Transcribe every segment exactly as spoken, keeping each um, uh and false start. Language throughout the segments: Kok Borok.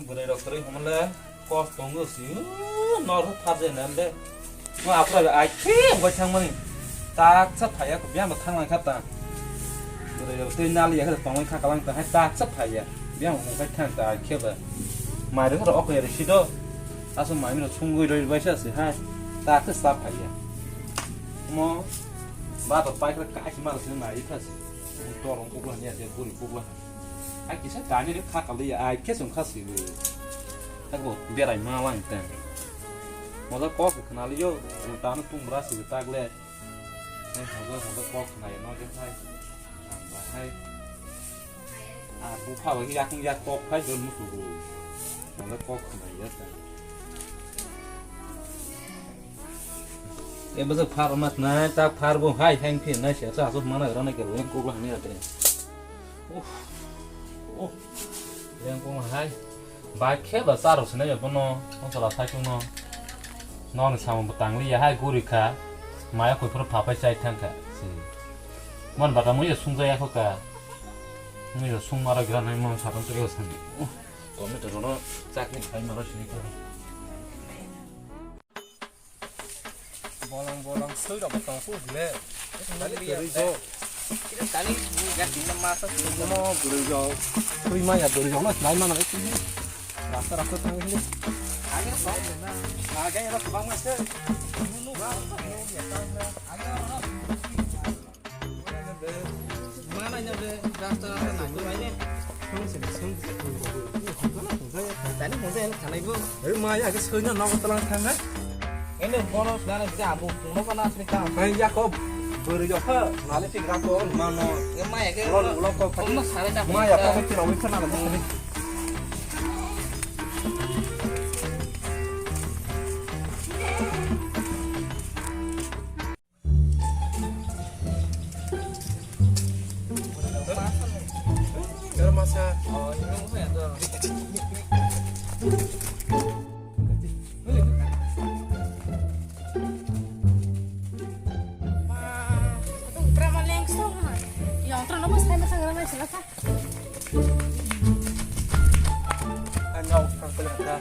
Bwrwi rok kwrwi hwnle kos tongo si, nor pha je na de. Mo apra ai khe bai thang mani. Tak sa phaya ko biang thang lang kha ta. Bwrwi rok tei nali ya kha tong kha kalang ta hai tak sa phaya. Biang mo kai thang ta ai khe ba. Mai rok ro ok ya si do. Aso mai mi rok sung goi roi bai sa si hai. Tak sa phaya. Mo ba to pai kha kai si ma si mai kha si. Torong kukla ni ase, buri kukla. Ai kisa tani ri kha kali ya, ai khe sung kha si. Tako berai ma lang te. Moda kok khna li yo, ulta no tum ra si tak le. Moda moda kok khna ya no ke thai. Ang ba hai. A bu pha ba yak yak kok phai don musu. Moda kok khna ya ta. E bwswk phar rwna twnai, tak phar bo hai hang phi nai se, aswk mana rwna khe rwng kok la hwnwi ate. Uff, uff, rwng kok la hai. Bai khe ba cha rw sinai ya bono, o sala sai chwngno. Nokni samung bo tang li ya hai guri kha, maya koi phuru pha phai chai thang kha. Si. Mon bata mui ya sung ja ya kho ka. Mui ya sung mara gira nai mon sa tang tege sani. Uff, tomato rono chakni khai mara sini kho. Bolong bolong soi rok tong pu le. Tali kwrwi jo. Tali ni gas ni ma sa. Mo kwrwi jo. Soi ma ya kwrwi jo na lai ma na. Rasta rasta tang ni. Age so. Age ro bang ma se. Mana nya be rasta rasta nai ko bai ne. Song se song se. Tani mo de thanai bo. Ei ma ya ke soi na no talang thang na. Ene bono dana de abu no kana asli ka. Ai ya ko bori jo kha nale tik ra ko ma no. E ma ya ke. Lo lo ko. Ko no sare na. Ma ya ko ke lo wi khana na. Garam masala. Oh, ini apa ya tuh? Wah, itu berapa lengso, ha? Yang terus nopo saya masang garam masala, ha? Ang nang pang pala ta.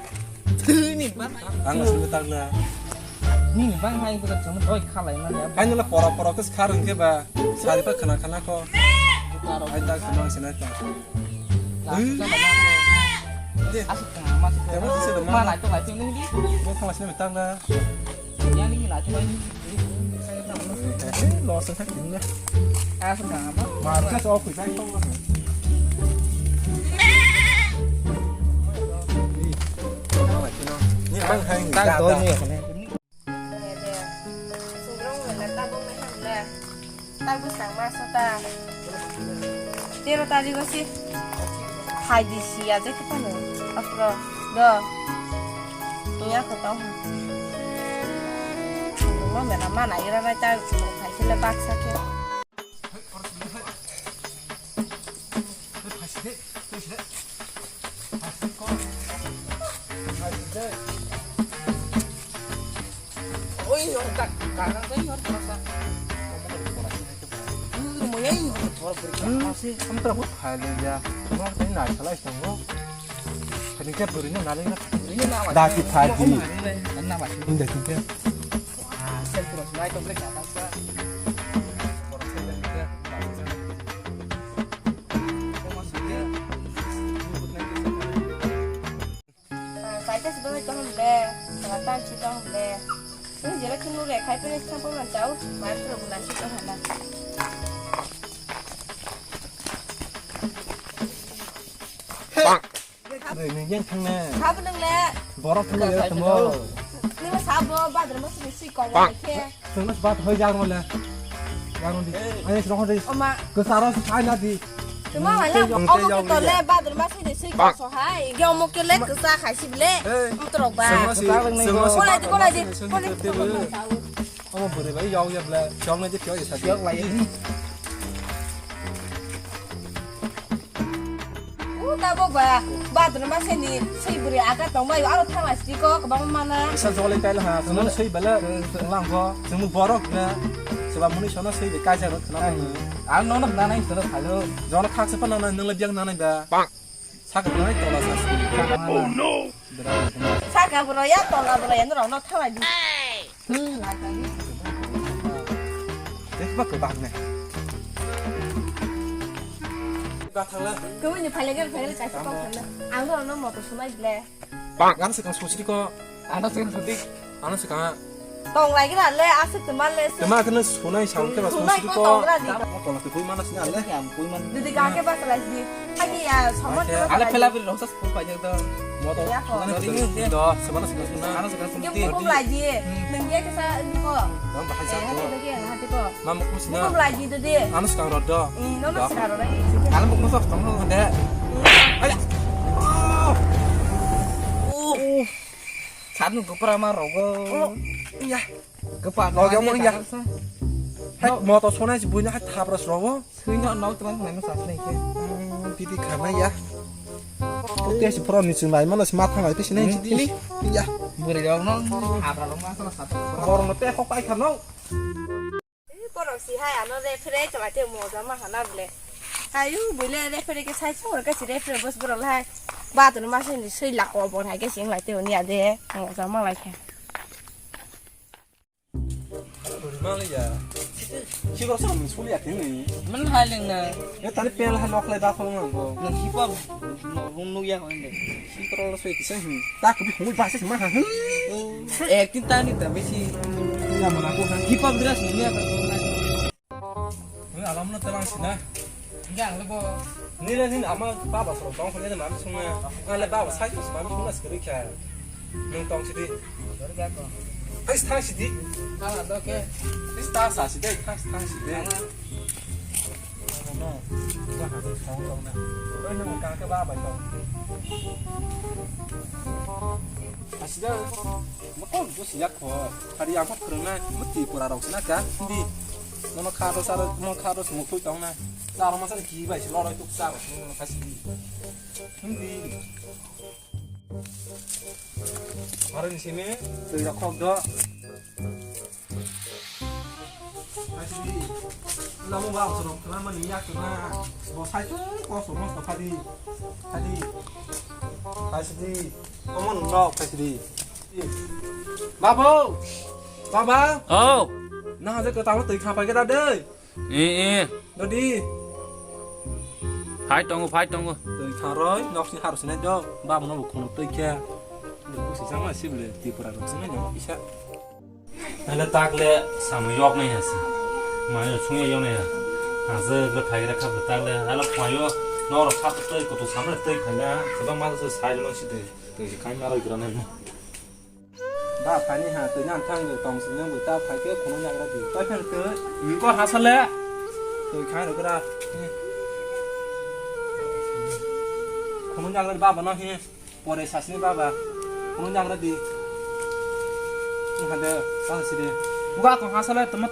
Ini, Bang. Ang nang sini tang na. Ini, Bang, hai, kita cuma doi kalai na ya. Ang nang pora pora kes karung ke ba. Sari pa khana khana ko. Ai ta khana sini ta. Langsung sama na. Ini. Asuk khana, masuk khana. Mana itu, itu ini. Mau khana sini tang na. Yang ini lah, cuma ini. Eh, lo sa sa kin na. Ah, sa sa ma. Mar ka so ku sai to. Ni bang hai ni. Tang do ni ko ne. Sungrong wala ta bo mai ham la. Ta bu sang ma sa ta. Tero tari go si. Hai di si ya je kita ne. Afro. Do. Iya ko tau. Mo mela mana ira na ta ko khai sila baksa ke. Oi, orang tak, karang tadi orang terasa. Ini rumahnya ini orang tua beri. Hmm, si, kamu terus hal ya. Orang tadi naik salah itu. Tadi kan berinya naling nak. Berinya nak. Daki pagi. Ini nak masih. Ini daki kan. Wah, saya terus naik komplek atas. Orang saya dan dia. Kaisa si bai tong le, kala tan si tong le. Ni jere khunu re khai pene thang pon man chau, ma tro guna si tong hana. Ni ni yen thang ne. Sabo nang le. Borok thang le tamo. Ni ma sabo badar ma si si ko ma khe. Sengno sebat hoi jang wala. Jang di. Ayo sengno di. Oma. Kesaro se khai na di. Cuma wala omo ke tole badar ma sui de sui ko so hai. Ge omo ke le kesa khai si ble. Omo trok ba. Sengno si. Kola di, kola di. Kola di. Omo bore bai yau ya ble. Yau na di pyo ya sa. Yau lai. U tabok ba, badruma seni sui bwrwi aga tongbai, aro thangla siko kwbangma mana. Sa jole kaila ha, sui bala, langgo, sung borok na, seba muni sono sui be kaisa rot khna. Ang nono nanai soro phalo. Jono khaksa pa nono nungla biang nanai ba. Saka bwrwi tola sa sini. Oh no. Saka bwrwi ya tola bwrwi ya norok no thalai di. Tei ba kwbang ne. Ba thangla. Kawini phaile gel phaile kaisa kok thangla. Ang norok no motor sunai ble. Bang. Ano swkang sosri ko. Ano swkang sosri. Ano swkang. Tong lai gina le aswk tuma le. Tuma kene sunai sam ke ba sosri ko. Tong ra di. Mo tong ke bui mana sini ale. Didi ka ke ba thalai di. Hagi ya somon. Ale pela bil rong sa sukul pa jeng to. Mo to. Ya ko. Ano swkang sosri do. Sebana swkang sosri. Ano swkang sosri. Kum lai di. Nang dia ke sa ko. Nang bahasa ko. Hati ko. Mamuk kusna. Kum lai di didi. Ano swkang rod do. Ih, no no swkang rod. Ano buk musa tong de. Aya. Oh. Sat nung gopra ma rogo. Oh, iya. Gopa loge mo iya. Hai moto sonai si buina hai thabra rogo. Sui no no teman teman sa sini ke. Hmm, bibi khana ya. Oke si pro ni sing lai mana si matha lai pisi nai. Iya. Bure rok no thabra rok ma sa sat. Bor no te hok pai khano. Borok si hai ano refere chwlai tei moja ma hana bwle. Hai u bwle refere ke sai chwng ka si refere bos borok lai. Ba tunu ma sini sui lako bor hai ke sing lai tei unia de moja ma lai khe. Maliya. Chibok sa mun suli ya tini. Man hai leng na. Ya tani pel ha lok lai da khong nang bo. Nang hip hop nung nung ya hoi de. Sikoro lo soi kisa hin. Tak bi hungul basa sima ha. Acting tani ta besi. Ya mana ko ha. Hip hop dress ni ya ka. Ni alam na telang sina. Ni le ni ama baba soro tong khole na mam sunga. Ngale baba sai sima sunga skri kha. Nung tong sidi. Ais thang sidi. Thang ado ke. Ais thang sa sidi, thang thang sidi. Ano no. Ba ha thang tong na. Oi nung ka ke baba tong. Asida, mokol bo siya kho. Hari ang kho khwrwngna, mo Tripura rok sina ka, Hindi. Mono kha do sar, mo kha do sumuk thui tong na. Sar ma sar ki bai si loroi tuk sar, mono kha si. Hindi. Hari ni simi, twi rok khok do. Asidi, lamu ba sorok khana mani yak na. Bo sai tu ko so mo phadi. Phadi. Asidi, ko mon no phadi. Babu. Baba. Oh. Na haje ko tamu twi kha pai ga dei. Eh, eh. Dodi. Phai tongo, phai tongo. Twi kha roi, nok sini harus nai do. Babu no khum twi kha. Kusi sama sibule Tripura rok sini no bisa. Ele tak le samung yok nai hasi. Mane sung yok nai ha. Hase le phai re kha tak le. Ele phai yo. Noro kha tak tei kutu samle tei phai na. Sabang ma se sai lo si tei. Tei si khai ma roi gra nai. Ba phai ni ha tei nan thang le tong si nang bu ta phai ke khono nyagra di. Ta phai tei. Ni ko hasa le. Tei khai ro gra. Khono nyagra di baba no he. Pore sasini baba. Phone jagra di. Hade, sasini. Buka ko hasala temat.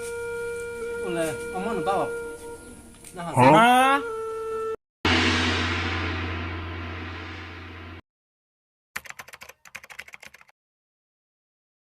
Ule, omon baba. Nah. Ha?